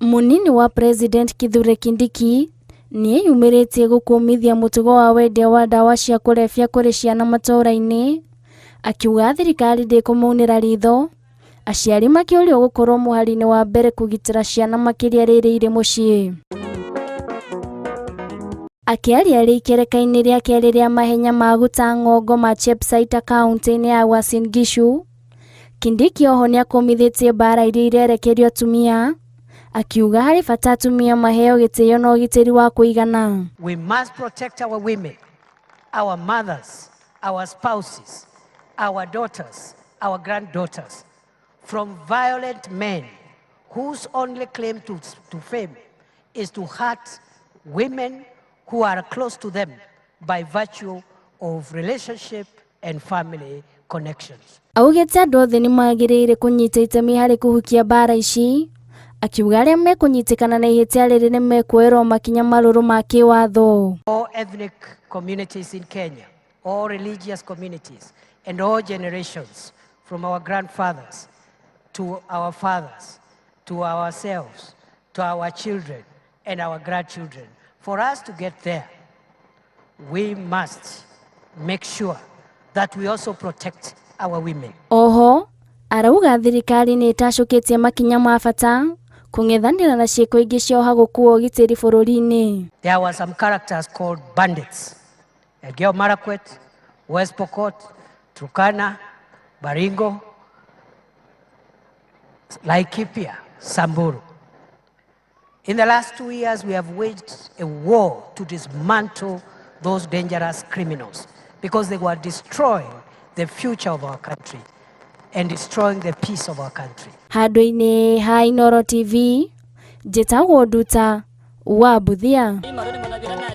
Mũnini wa President Kithure Kindiki nĩeyumĩrĩtie gũkũmithia mũtugo wa wendia wa ndawa cia kũrebia kũrĩ ciana matũũra-inĩ, akiuga thirikari ndĩkũmaunĩra ritho, aciari makĩũrio gũkorwo mũhari-inĩ wa mbere kũgitĩra ciana makĩria rĩrĩa irĩ mũciĩ. Akĩaria arĩ ikereka-inĩ rĩa kerĩ rĩa mahenya ma gũta ng'ongo ma Chepsaita kaunti-inĩ ya Uasin Gishu, Kindiki oho nĩakũmithĩtie mbara iria irerekerio atumia, akiuga harĩ bata atumia maheo gĩtĩo na ũgitĩri wa kũigana. We must protect our women, our mothers, our spouses, our daughters, our granddaughters from violent men whose only claim to fame is to hurt women who are close to them by virtue of relationship and family connections. Augĩte andũ othe nĩmagĩrĩire kũnyita itemi harĩ kũhukia mbara ici, akiuga arĩa mekũnyitĩkana na ihĩtia rĩrĩ nĩmekuoerwo makinya marũrũ ma kĩwatho. All ethnic communities in Kenya, all religious communities, and all generations, from our grandfathers to our fathers, to ourselves, to our children, and our grandchildren. For us to get there, we must make sure that we also protect our women. Oho arauga thirikari nĩ ĩtacũkĩtie makinya ma bata kũng'ethanĩra na ciĩko ingĩ cia ũhagũku wa ũgitĩri bũrũri-inĩ. There were some characters called bandits. Elgeyo Marakwet, West Pokot, Turkana, Baringo, Laikipia, Samburu. In the last 2 years, we have waged a war to dismantle those dangerous criminals because they were destroying the future of our country and destroying the peace of our country. Handũ-inĩ ha Inooro TV, njĩtagwo Nduta wa Mbuthia.